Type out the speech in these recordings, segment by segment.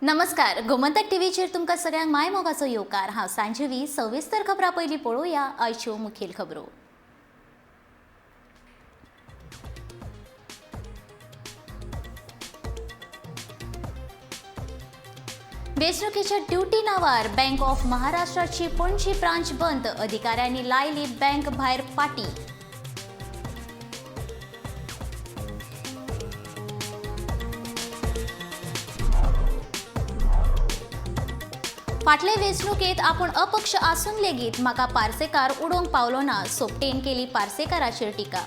नमस्कार, गोमंतक टीव्हीचेर तुमकां सगळ्यांक मायमोगाचो येवकार. हांव सांजवी. सविस्तर खबरां पयलीं पळोवया आयच्यो मुखेल खबरो. वेंचणुकेच्या ड्युटी नांवार बँक ऑफ महाराष्ट्राची पणजी ब्रांच बंद. अधिकाऱ्यांनी लायली बँक भायर पाटी. फाटले वेंचणुकेत आपूण अपक्ष आसून लेगीत म्हाका पार्सेकार उडोवंक पावलो ना, सोपटेन केली पार्सेकाराचेर टिका.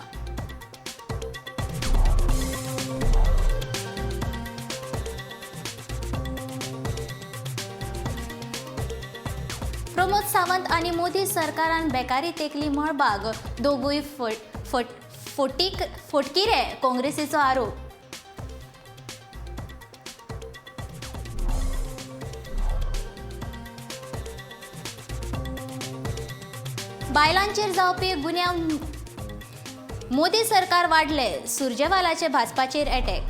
प्रमोद सावंत आनी मोदी सरकारान बेकारी तेकली मळबाग, दोगूय फटकिरे, काँग्रेसीचो आरोप. बायलांचेर जावपी गुन्यांव मोदी सरकार वाडले, सुरजेवालाचे भाजपाचेर अटॅक.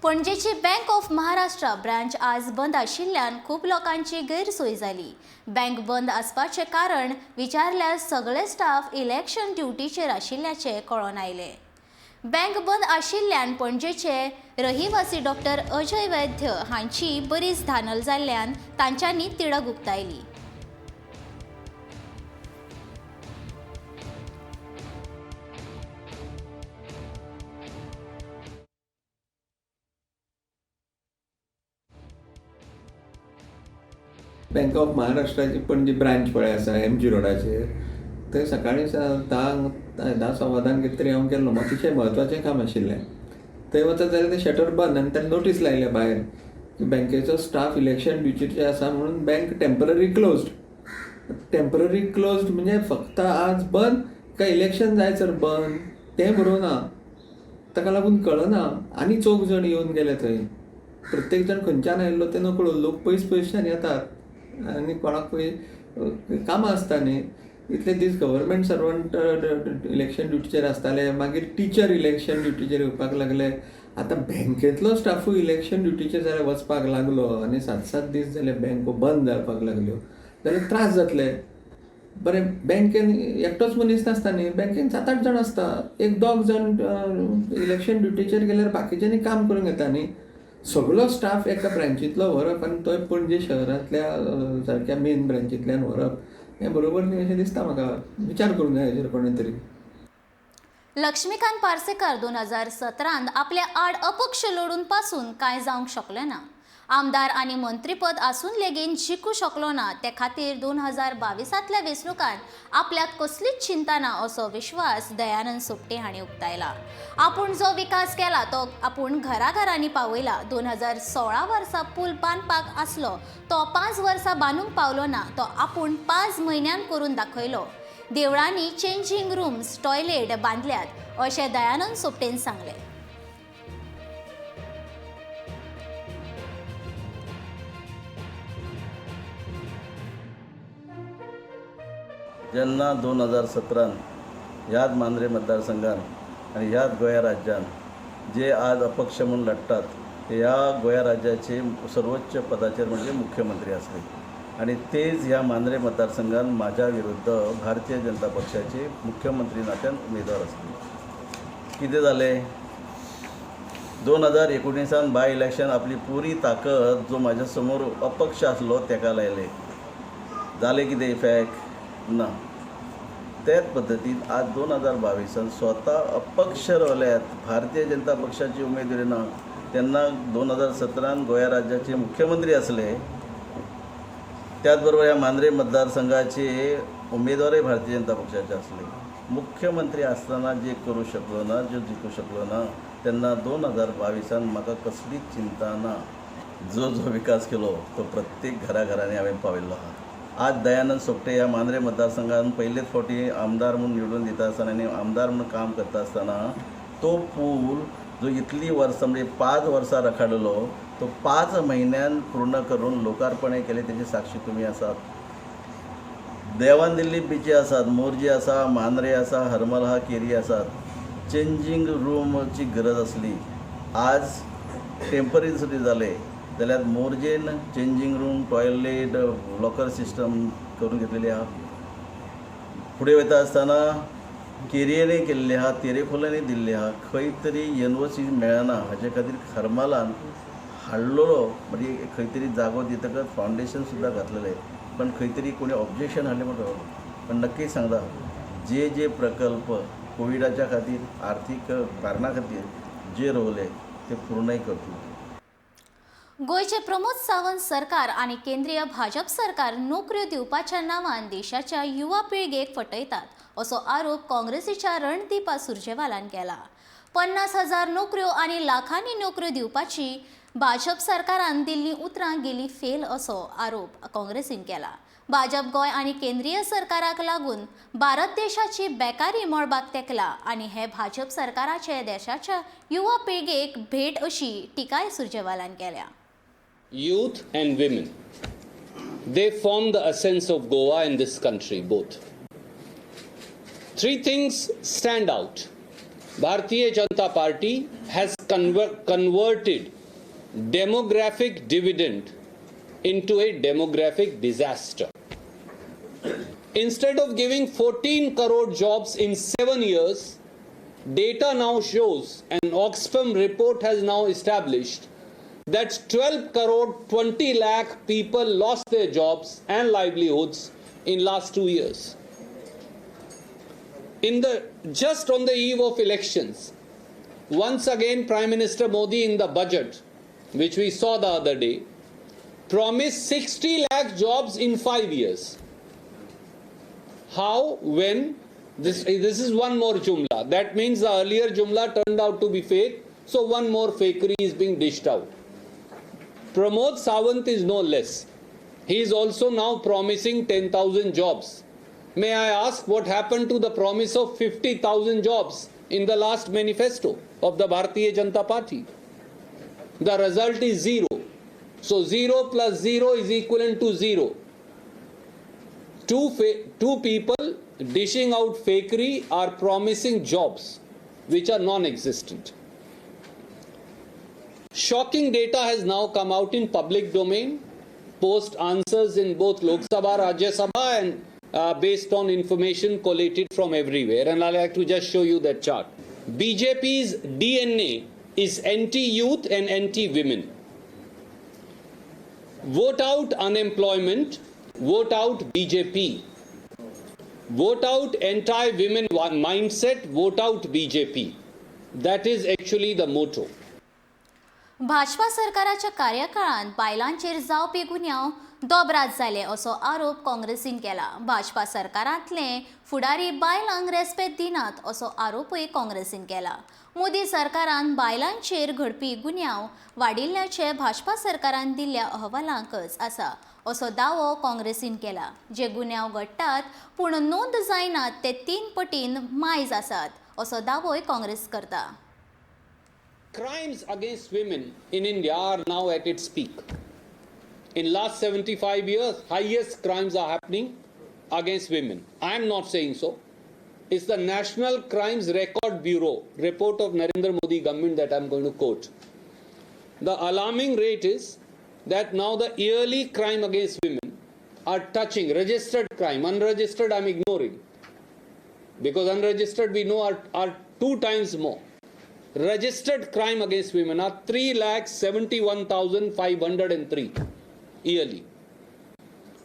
पणजेची बँक ऑफ महाराष्ट्र ब्रांच आज बंद आशिल्ल्यान खूब लोकांची गैरसोय जाली. बँक बंद आसपाचें कारण विचारल्यार सगळे स्टाफ इलेक्शन ड्युटीचेर आशिल्ल्याचें कळोन आयलें. बँक बंद आशिल्ल्यान पणजेचे रहिवासी डॉक्टर अजय वैद्य हांची बरीच धानल जाल्ल्यान तांच्यांनी तिडक उक्तायली. बँक ऑफ महाराष्ट्राची पणजी ब्रांच पळय आसा एम जी रोडाचेर, थंय सकाळीं 10 सव्वा 10 कितें तरी हांव गेल्लो. अतिशय म्हत्वाचें काम आशिल्लें. थंय वचत जाल्यार तें शटर बंद आनी ताणें नोटीस लायल्या भायर की बँकेचो स्टाफ इलेक्शन ड्युटीचेर आसा म्हणून bank temporary closed. Temporary closed म्हणजे फक्त आज बंद काय इलेक्शन जाय सर बंद तें बरोवना. ताका लागून कळना. आनी चौग जाण येवन गेले थंय. प्रत्येक जाण खंयच्यान आयिल्लो तें नकळो. लोक पयस पयसच्यान येतात आनी कोणाक पळय कामां आसता न्ही. इतले दीस गव्हर्मेंट सर्वंट इलेक्शन ड्युटीचेर आसताले, मागीर टिचर इलेक्शन ड्युटीचेर येवपाक लागले. आतां बँकेंतलो स्टाफूय इलेक्शन ड्युटीचेर जाल्यार वचपाक लागलो आनी 7-7 दीस जाले बँको बंद जावपाक लागल्यो जाल्यार त्रास जातले. बरें, बँकेन एकटोच मनीस नासता न्ही, बँकेन 7-8 जाण आसता. एक दोग जाण इलेक्शन ड्युटीचेर गेल्यार बाकीच्यांनी काम करून घेता न्ही. सगलो स्टाफ एका ब्रांचींतलो व्हरप आनी तोय पणजे शहरांतल्या सारक्या मेन ब्रांचींतल्यान व्हरप हें बरोबर न्ही अशें दिसता म्हाका. विचार करूंक जाय हेजेर कोणें तरी. लक्ष्मीकांत पार्सेकर 2017 आपल्या आड अपक्ष लढून पासून कांय जावंक शकलें ना. आमदार आनी मंत्रीपद आसून लेगीत जिखूं शकलो ना. ते खातीर 2022 वेंचणुकांत आपल्याक कसलीच चिंता ना असो विश्वास दयानंद सोपटे हांणी उक्तायला. आपूण जो विकास केला तो आपूण घराघरांनी पावयला. 2016 वर्सा पूल बांदपाक आसलो तो 5 वर्सां बांदूंक पावलो ना, तो आपूण 5 म्हयन्यान करून दाखयलो. देवळांनी चेंजींग रूम्स, टॉयलेट बांदल्यात अशें दयानंद सोपटेन सांगलें. जेन्ना 2017 ह्याच मांद्रे मतदारसंघान आनी ह्याच गोंया राज्यान जे आज अपक्ष म्हूण लढटात ते ह्या गोंया राज्याचे सर्वोच्च पदाचेर म्हणजे मुख्यमंत्री आसले आनी तेच ह्या मांद्रे मतदारसंघान म्हाज्या विरुद्ध भारतीय जनता पक्षाचे मुख्यमंत्री नात्यान उमेदवार आसले. कितें जालें, 2019 बाय इलेक्शन आपली पुरी ताकद जो म्हाज्या समोर अपक्ष आसलो तेका लायले. जालें कितें इफेक्ट ना. त्याच पद्दतीन आज 2022 स्वता अपक्ष रावल्यात, भारतीय जनता पक्षाची उमेदवारी ना. तेन्ना 2017 गोंया राज्याचे मुख्यमंत्री आसले, त्याच बरोबर ह्या मांद्रे मतदारसंघाचे उमेदवारय भारतीय जनता पक्षाचे आसले. मुख्यमंत्री आसतना जे करूं शकलो ना, जे जिखूं शकलो ना, तेन्ना 2022 म्हाका कसलीच चिंता ना. जो जो विकास केलो तो प्रत्येक घराघरांनी हांवें पावयल्लो आहा. आज दयानंद सोपटे ह्या मांद्रे मतदारसंघान पयलेच फावटी आमदार म्हूण निवडून दिता आसतना आनी आमदार म्हूण काम करता आसतना तो पूल जो इतलीं वर्सां म्हणजे 5 वर्सां रखाडलो तो 5 म्हयन्यान पूर्ण करून लोकार्पण केलें. तेजी साक्षी तुमी आसात. देवान दिल्ली बिची आसात, मोरजी आसा, मांद्रे आसा, हरमल आहा, केरी आसात. चेंजींग रूमाची गरज आसली. आज टेंपररी जरी जालें जाल्यार मोरजेन changing room, toilet, locker system करून घेतलेली आहा. फुडें वयता आसतना केरयेंनी केल्ली आहा, तेरेखोलांनी दिल्ली आहा. खंय तरी एनओसी मेळना हाजे खातीर हरमलान हाडलेलो, म्हणजे खंय तरी जागो दितकच फावंडेशन सुद्दां घातलेलें, पण खंय तरी कोणी ऑब्जेक्शन हाडलें म्हणटा. पण नक्की सांगता, जे जे प्रकल्प कोविडाच्या खातीर आर्थीक कारणा खातीर जे रोवले ते पूर्णय करतले. गोंयचे प्रमोद सावंत सरकार आनी केंद्रीय भाजप सरकार नोकऱ्यो दिवपाच्या नांवान देशाच्या युवा पिळगेक फटयतात असो आरोप काँग्रेसीच्या रणदीपा सुर्जेवालान केला. 50,000 नोकऱ्यो आनी लाखांनी नोकऱ्यो दिवपाची भाजप सरकारान दिल्लीं उतरां गेली फेल असो आरोप काँग्रेसीन केला. भाजप गोंय आनी केंद्रीय सरकाराक लागून भारत देशाची बेकारी मळबाक तेंकला आनी हे भाजप सरकाराचे देशाच्या युवा पिळगेक भेट अशी टिकाय सुर्जेवालान केल्या. Youth and women, they form the essence of Goa and this country both. Three things stand out. Bharatiya Janata Party has converted demographic dividend into a demographic disaster. Instead of giving 14 crore jobs in 7 years, data now shows, an Oxfam report has now established, that 12 crore 20 lakh people lost their jobs and livelihoods in last 2 years. Just on the eve of elections, once again Prime Minister Modi in the budget, which we saw the other day, promised 60 lakh jobs in 5 years. How, when? This is one more jumla. That means the earlier jumla turned out to be fake, so one more fakery is being dished out. Pramod Sawant is no less. He is also now promising 10,000 jobs. May I ask what happened to the promise of 50,000 jobs in the last manifesto of the Bharatiya Janata Party? The result is 0. So 0 plus 0 is equivalent to 0. Two people dishing out fakery are promising jobs which are non-existent. Shocking data has now come out in public domain, post answers in both Lok Sabha, Rajya Sabha, and based on information collated from everywhere. And I'd like to just show you that chart. BJP's DNA is anti-youth and anti-women. Vote out unemployment, vote out BJP. Vote out anti-women mindset, vote out BJP. That is actually the motto. Bhajpa सरकाराच्या कार्यकाळांत बायलांचेर जावपी गुन्यांव दोबरात जाले असो आरोप काँग्रेसीन केला. भाजपा सरकारांतले फुडारी बायलांक रेस्पेद दिनात असो आरोपूय काँग्रेसीन केला. मोदी सरकारान बायलांचेर घडपी गुन्यांव वाडिल्ल्याचे भाजपा सरकारान दिल्ल्या अहवालांकच आसा असो दावो काँग्रेसीन केला. जे गुन्यांव घडटात पूण नोंद जायनात ते 3 पटीन मायज आसात असो दावोय काँग्रेस करता. Crimes against women in India are now at its peak. In last 75 years, highest crimes are happening against women. I am not saying so. It's the National Crimes Record Bureau report of Narendra Modi government that I am going to quote. The alarming rate is that now the yearly crime against women are touching registered crime. Unregistered I am ignoring, because unregistered we know are 2 times more. Registered crime against women are 3,71,503 yearly.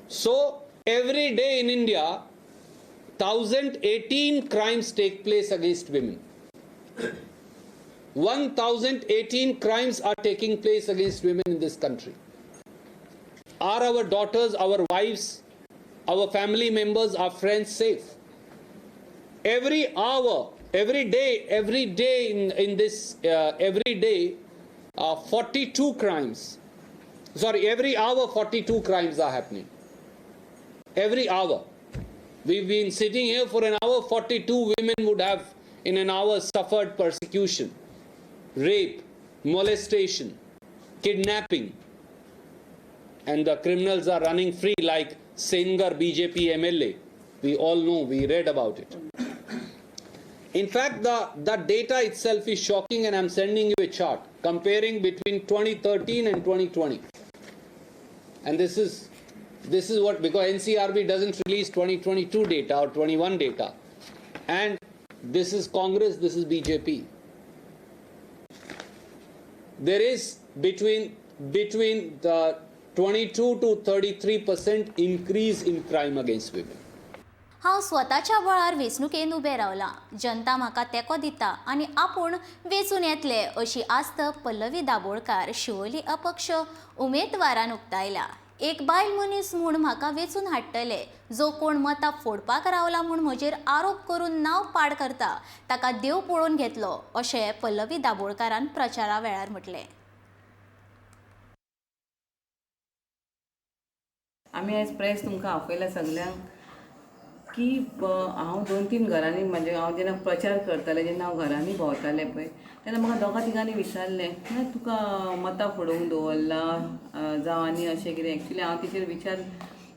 So every day in India, 1,018 crimes take place against women. 1,018 crimes are taking place against women in this country. Are our daughters, our wives, our family members, our friends safe? Every hour, every day in this, every day, 42 crimes. Sorry, every hour 42 crimes are happening. Every hour. We've been sitting here for an hour, 42 women would have in an hour suffered persecution, rape, molestation, kidnapping. And the criminals are running free like Sengar BJP MLA. We all know, we read about it. In fact, the data itself is shocking, and I'm sending you a chart comparing between 2013 and 2020. And this is what, because NCRB doesn't release 2022 data or 21 data. And this is Congress, this is BJP. There is between the 22 to 33% increase in crime against women. हांव स्वताच्या बळार वेंचणुकेन उबें रावलां, जनता म्हाका तेंको दिता आनी आपूण वेंचून येतले अशी आस्त पल्लवी दाबोळकार शिवोली अपक्ष उमेदवारान उक्तायल्या. एक बायल मनीस म्हूण म्हाका वेंचून हाडटले, जो कोण मतां फोडपाक रावला म्हूण म्हजेर आरोप करून नांव पाड करता ताका देव पळोवन घेतलो अशें पल्लवी दाबोळकारान प्रचारा वेळार म्हटलें. आमी आयज प्रेस तुमकां आपयला सगल्यांक की हांव 2-3 घरांनी, म्हणजे हांव जेन्ना प्रचार करतालें, जेन्ना हांव घरांनी भोंवतालें पळय, तेन्ना म्हाका दोगां तिगांनी विचारलें, ना तुका मतां फोडोवंक दवरलां जावं आनी अशें कितें. एक्चुली हांव तेचेर विचार,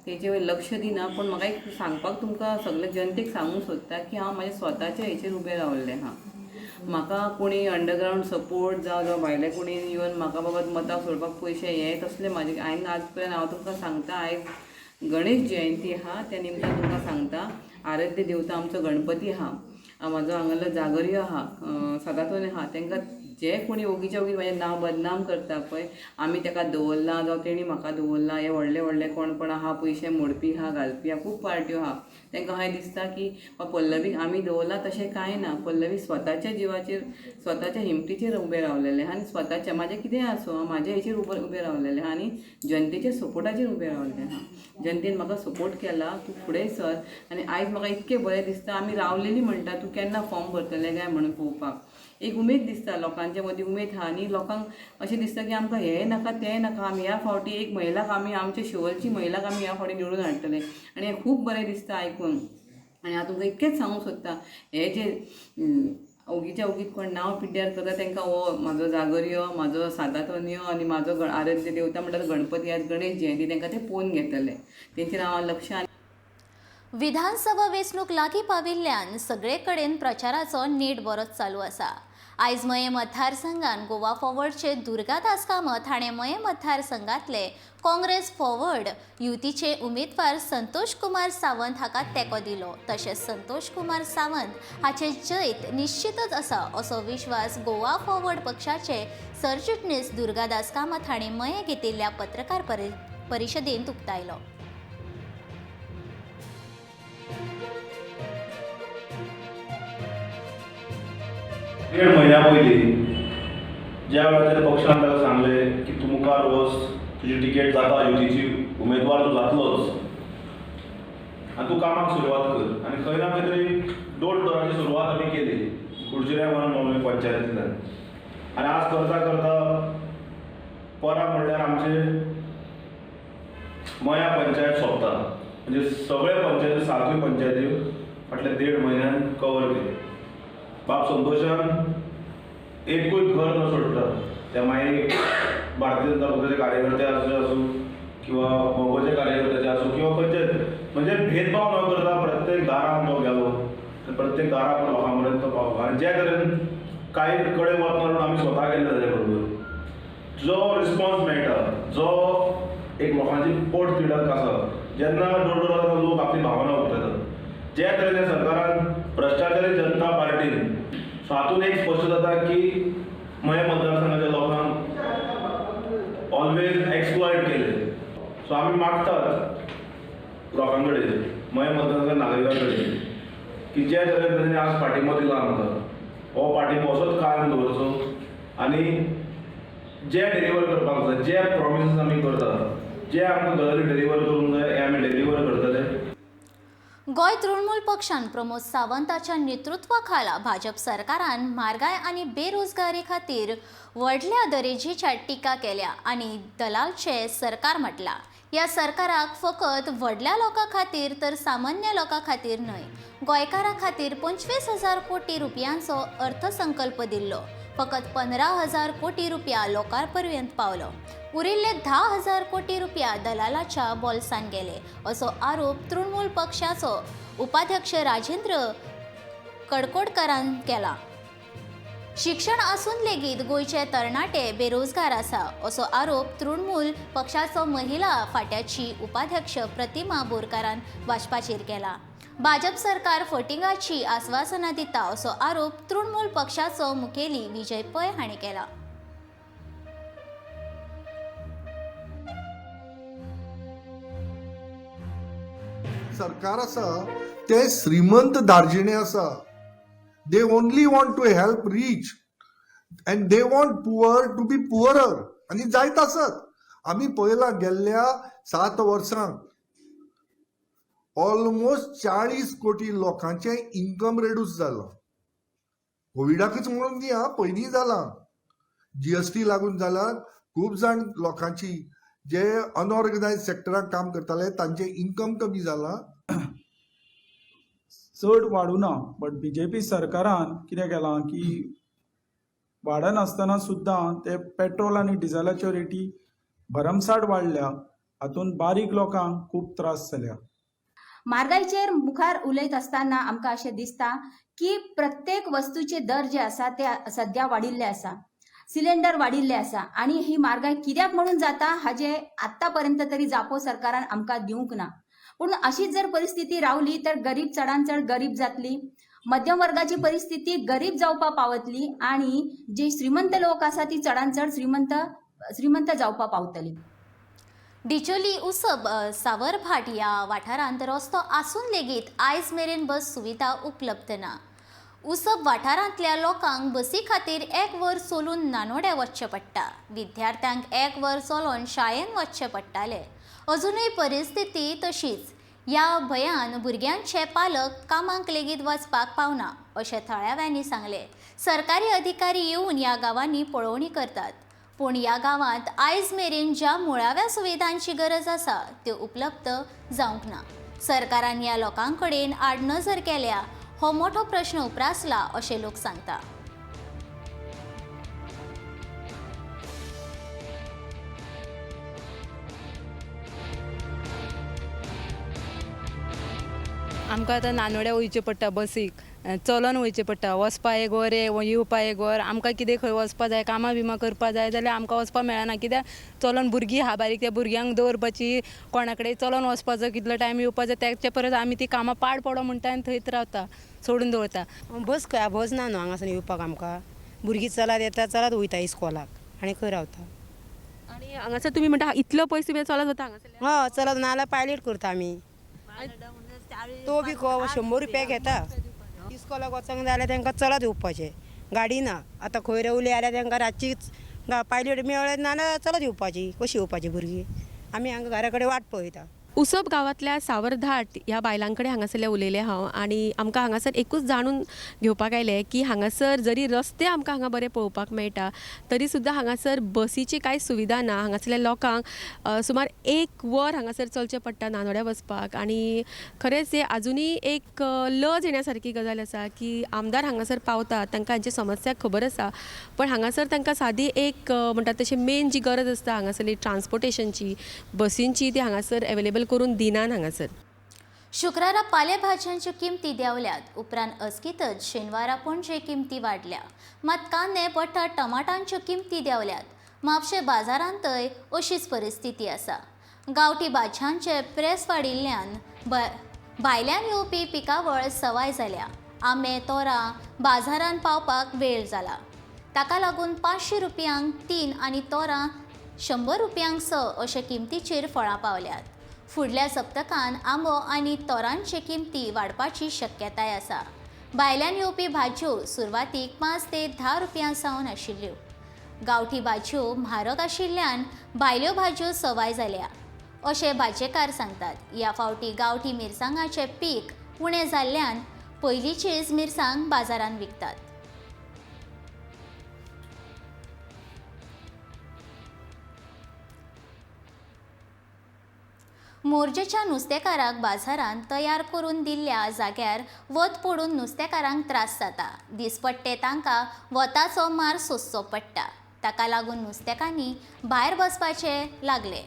तेचेर लक्ष दिना, पूण म्हाका एक सांगपाक तुमकां सगळे जनतेक सांगूंक सोदता की हांव म्हाज्या स्वताच्या हेचेर उबें रावल्लें आहा. म्हाका कोणी अंडरग्रावंड सपोर्ट जावं भायले कोणी येवन म्हाका बाबा मतां सोडपाक पयशे हे तसले म्हाजे हांवें आज पर्यंत, हांव तुमकां सांगता, आयज गणेश जयंती आहा त्या निमतान तुमकां सांगता, आराध्य देवता आमचो गणपती आहा, म्हाजो हांगासरलो जागरयो आहा, सदातोनी आहा, तांकां जे कोणी ओगीच्या ओगी म्हाजें नांव बदनाम करता पळय, आमी ताका दवरलां जावं तेणी म्हाका दवरलां, हे व्हडले व्हडले कोण कोण आहा, पयशे मोडपी आहा, घालपी आहा, खूब पार्ट्यो आहा, तांकां अशें दिसता की पल्लवीक आमी दवरलां, तशें कांय ना. पल्लवी स्वताच्या जिवाचेर, स्वताच्या हिमतीचेर उबें रावलेलें आहा आनी स्वताच्या म्हाजें कितेंय आसूं, हांव म्हाज्या हेचेर उबें रावलेलें आहा आनी जनतेच्या सपोर्टाचेर उबें रावलेलें आहा. जनतेन म्हाका सपोर्ट केला, तूं फुडें सर, आनी आयज म्हाका इतकें बरें दिसता. आमी रावलेलीं म्हणटा तूं केन्ना फॉर्म भरतलें काय म्हणून पळोवपाक, एक उमेद दिसता, लोकांच्या मदीं उमेद आहा आनी लोकांक अशें दिसता की आमकां हें नाका तें नाका, आमी ह्या फावटी एक महिलाक आमी आमच्या शिवोलची महिलाक आमी ह्या फावटी निवडून हाडटले आनी हें खूब बरें दिसता आयकून. आनी हांव तुमकां इतकेंच सांगूंक सोदता, हे जे ओगीच्या ओगीत कोण नांव पिड्ड्यार करता तांकां हो म्हाजो जागरयो, म्हाजो सादातोनियो आनी म्हाजो आराध्य देवता म्हणटा गणपती, आज गणेश जयंती, तांकां ते पळोवन घेतले, तेंचेर हांव लक्ष. विधानसभा वेंचणूक लागीं पाविल्ल्यान सगळे कडेन प्रचाराचो नेट बरोच चालू आसा. आयज मयें मतदारसंघान गोवा फॉरवर्डचे दुर्गादास कामत हाणें मयें मतदारसंघांतले काँग्रेस फॉरवर्ड युतीचे उमेदवार संतोष कुमार सावंत हाका तेंको दिलो. तशेंच संतोष कुमार सावंत हाचे जैत निश्चितच आसा असो विश्वास गोवा फॉरवर्ड पक्षाचे सरचिटणीस दुर्गादास कामत हाणें मयें घेतिल्ल्या पत्रकार परिशदेंत उक्तायलो. 1.5 म्हयन्या पयलीं ज्या वेळाचेर पक्षान ताका सांगलें की तूं मुखार वच, तुजी टिकेट जाता, युतीची उमेदवार तूं जातलोच आनी तूं कामाक सुरवात कर, आनी खंय ना खंय तरी डोर टू डोराची सुरवात आमी केली कुडचुऱ्या वन पंचायतींतल्यान. आनी आज करता करता परां म्हणल्यार आमचे मया पंचायत सोंपता, म्हणजे सगळे पंचायती, 7 पंचायती फाटल्या 1.5 म्हयन्यान कवर केली. बाब संतोषान एकूय घर न सोडटा, त्या मागीर भारतीय जनता पक्षाचे कार्यकर्ते आसूं किंवा मगोचे कार्यकर्त्याचे आसूं किंवा खंयचे, म्हणजे भेदभाव न करता प्रत्येक दारान तो गेलो, प्रत्येक दारा लोकां मेरेन तो पावलो. आनी जे तरेन कांय कडेन वतना म्हणून आमी स्वता गेल्ले ताजे बरोबर जो रिस्पॉन्स मेळटा, जो एक लोकांची पोट तिडक आसा, जेन्ना डोर डोरार लोक आपली भावना उक्तायतात, जे तरेन सरकारान भ्रश्टाचारी जनता पार्टीन, सो हातून एक स्पश्ट जाता की मयें मतदारसंघाच्या लोकांक ऑलवेज एक्सप्लॉयट केले. सो आमी मागतात लोकां कडेन, मयें मतदारसंघाच्या नागरिकां कडेन की जे तरेन तांणी आज पाठिंबो दिला आमकां, हो पाठिंबो असोच कायम दवरचो आनी जे डिलिव्हर करपाक जाय, जे प्रॉमिसीस आमी करतात, जे आमकां गजाली डिलिव्हर करूंक जाय, हे आमी डिलिव्हर करतले. गोंय तृणमूल पक्षान प्रमोद सावंताच्या नेतृत्वाखाला भाजप सरकारान म्हारगाय आनी बेरोजगारी खातीर व्हडल्या दरेजेच्या टिका केल्या आनी दलालचे सरकार म्हटला. ह्या सरकाराक फकत व्हडल्या लोकां खातीर तर सामान्य लोकां खातीर न्हय, गोंयकारां खातीर 25,000 कोटी रुपयांचो अर्थसंकल्प दिल्लो, फकत 15,000 कोटी रुपया लोकां पर्यंत पावलो, उरिल्ले 10,000 कोटी रुपया दलालाच्या बोल्सान गेले असो आरोप तृणमूल पक्षाचो उपाध्यक्ष राजेंद्र कडकोडकरान केला. शिक्षण आसून लेगीत गोंयचे तरणाटे बेरोजगार आसा असो आरोप तृणमूल पक्षाचो महिला फाट्याची उपाध्यक्ष प्रतिमा बोरकारान भाजपाचेर केला. भाजप सरकार फटिंगाची आस्वासनां दिता असो आरोप तृणमूल पक्षाचो मुखेली विजय पै हांणी केला. सरकार आसा ते श्रीमंत दार्जिणे आसा. They only want to help rich and they want poor to be poorer. आनी जायत आसत. आमी पळयलां गेल्ल्या 7 वर्सांक ऑलमोस्ट 40 कोटी लोकांचें इन्कम रेड्यूस जालां. कोविडाकच म्हणून न्ही आं, पयलीं जालां. जीएसटी लागून जाला. खूब जाण लोकांची जे अनऑर्गनायज सेक्टराक काम करताले तांचें इन्कम कमी जालां. चड वाडूना, बट बीजेपी सरकारान कितें केलां की वाडनासतना सुद्दां ते पेट्रोल आनी डिझलाच्यो रेटी भरमसाठ वाडल्या. हातूंत बारीक लोकांक खूब त्रास जाल्या. म्हारगायचेर मुखार उलयत आसतना आमकां अशें दिसता की प्रत्येक वस्तूचे दर जे आसा ते सद्या वाडिल्ले आसा. सिलेंडर वाडिल्ले आसा आनी ही म्हारगाय कित्याक म्हणून जाता हाजे आतां पर्यंत तरी जापो सरकारान आमकां दिवंक ना. पूण अशीच जर परिस्थिती रावली तर गरीब चडान चड गरीब जातली, मध्यम वर्गाची परिस्थिती गरीब जावपा पावतली आनी जे श्रीमंत लोक आसा ती चडान चड श्रीमंत जावपा पावतली. डिचोली उसब सावरभाट ह्या वाठारांत रस्तो आसून लेगीत आयज मेरेन बस सुविधा उपलब्ध ना. उसब वाठारांतल्या लोकांक बसी खातीर 1 वर चलून नानोड्या वचचें पडटा. विद्यार्थ्यांक 1 वर चलोन शाळेन वचचें पडटालें. अजुनूय परिस्थिती तशीच. ह्या भंयान भुरग्यांचे पालक कामाक लेगीत वचपाक पावना अशें थळाव्यांनी सांगलें. सरकारी अधिकारी येवन ह्या गांवांनी पळोवणी करतात, पूण ह्या गांवांत आयज मेरेन ज्या मुळाव्या सुविधांची गरज आसा त्यो उपलब्ध जावंक ना. सरकारान ह्या लोकां कडेन आडनजर केल्या हो मोठो प्रश्न उप्रासला अशें लोक सांगता. आमकां आतां नानोड्या वयचें पडटा, बसीक चलोन वयचें पडटा. वचपा एक वर, येवपा एक वर. आमकां कितें खंय वचपा जाय, कामां बिमां करपा जाय जाल्यार आमकां वचपा मेळना. कित्याक चलोन भुरगीं आहा बारीक, त्या भुरग्यांक दवरपाची कोणा कडेन चलोन वचपाचो कितलो टायम येवपाचो तेचे परस आमी ती कामां पाड पडो म्हणटा आनी थंयच रावता, सोडून दवरता. बस खंय बस ना न्हू हांगासून येवपाक आमकां. भुरगीं चलत येता, चलत वयता इस्कॉलाक आनी खंय रावता. आनी हांगासर तुमी म्हणटा इतलो पयस तुमी चलत वता हांगासर? हय, चलत नाजाल्यार पायलट करता आमी. तो बी 100 रुपया घेता. इस्कॉलाक वचोंक जाय जाल्यार तांकां चलत येवपाचें, गाडी ना. आतां खंय रवली जाल्यार तांकां रातचीच पायलट मेळ्ळें ना जाल्यार चलत येवपाची. कशी येवपाची भुरगीं? आमी हांगा घरा कडेन वाट पळयता. उसप गांवांतल्या सावरधाट ह्या बायलां कडेन हांगासरल्या उलयलें हांव आनी आमकां हांगासर एकूच जाणून घेवपाक आयलें की हांगासर जरी रस्ते आमकां हांगा बरे पळोवपाक मेळटा तरी सुद्दां हांगासर बसीची कांय सुविधा ना. हांगासरल्या लोकांक सुमार 1 वर हांगासर चलचें पडटा नानोड्या वचपाक. आनी खरेंच हें आजुनूय एक लज येण्या सारकी गजाल आसा की आमदार हांगासर पावता, तांकां हांची समस्या खबर आसा, पण हांगासर तांकां सादी एक म्हणटात तशी मेन जी गरज आसता हांगासरली ट्रान्सपोर्टेशनची, बसींची, ती हांगासर एवेलेबल करून दिनान हांगासर. शुक्रारा पालेभाज्यांच्यो किमती देंवल्यात. उपरांत अचकीतच शेनवारा पणजे किमती वाडल्या. मात कांदे, बटाट, टमाटांच्यो किमती देंवल्यात. म्हापशें बाजारांतय अशीच परिस्थिती आसा. गांवठी भाजयांचे प्रेस वाडिल्ल्यान भायल्यान येवपी पिकावळ सवाय जाल्या. आंबे, तोरां बाजारांत पावपाक वेळ जाला. ताका लागून 500 रुपयांक 3 आनी तोरां 100 रुपयांक 6 अशे किमतीचेर फळां पावल्यात. फुडल्या सप्तकान आंबो आनी तोरांचे किमती वाडपाची शक्यताय आसा. भायल्यान येवपी भाजयो सुरवातीक 5 ते 10 रुपयां सावन आशिल्ल्यो. गांवठी भाजयो म्हारग आशिल्ल्यान भायल्यो भाजयो सवाय जाल्या अशें भाजयेकार सांगतात. ह्या फावटी गांवठी मिरसांगाचें पीक उणें जाल्ल्यान पयलींचीच मिरसांग बाजारांत विकतात. मोरजेच्या नुस्तेकाराक बाजारांत तयार करून दिल्ल्या जाग्यार वत पडून नुस्तेकारांक त्रास जाता. दिसपट्टे तांकां वताचो मार सोंसचो पडटा. ताका लागून नुस्तेकांनी भायर बसपाचें लागले.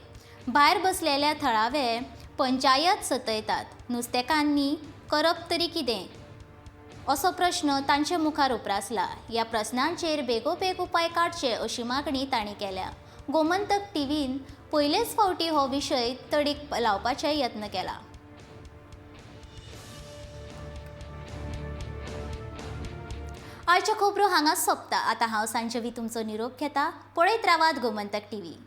भायर बसलेल्या थळावे पंचायत सतयतात. नुस्तेकांनी करप तरी कितें? असो प्रश्न तांचे मुखार उप्रासला. ह्या प्रस्नांचेर बेगोबेग उपाय काडचे अशी मागणी तांणी केल्या. गोमंतक टीव्हीन पयलेच फावटी हो विशय तडीक लावपाचे यत्न केला. आयच्यो खबरो हांगा सोंपता. आतां हांव सांजवी तुमचो निरोप घेता. पळयत रावात गोमंतक टीव्ही.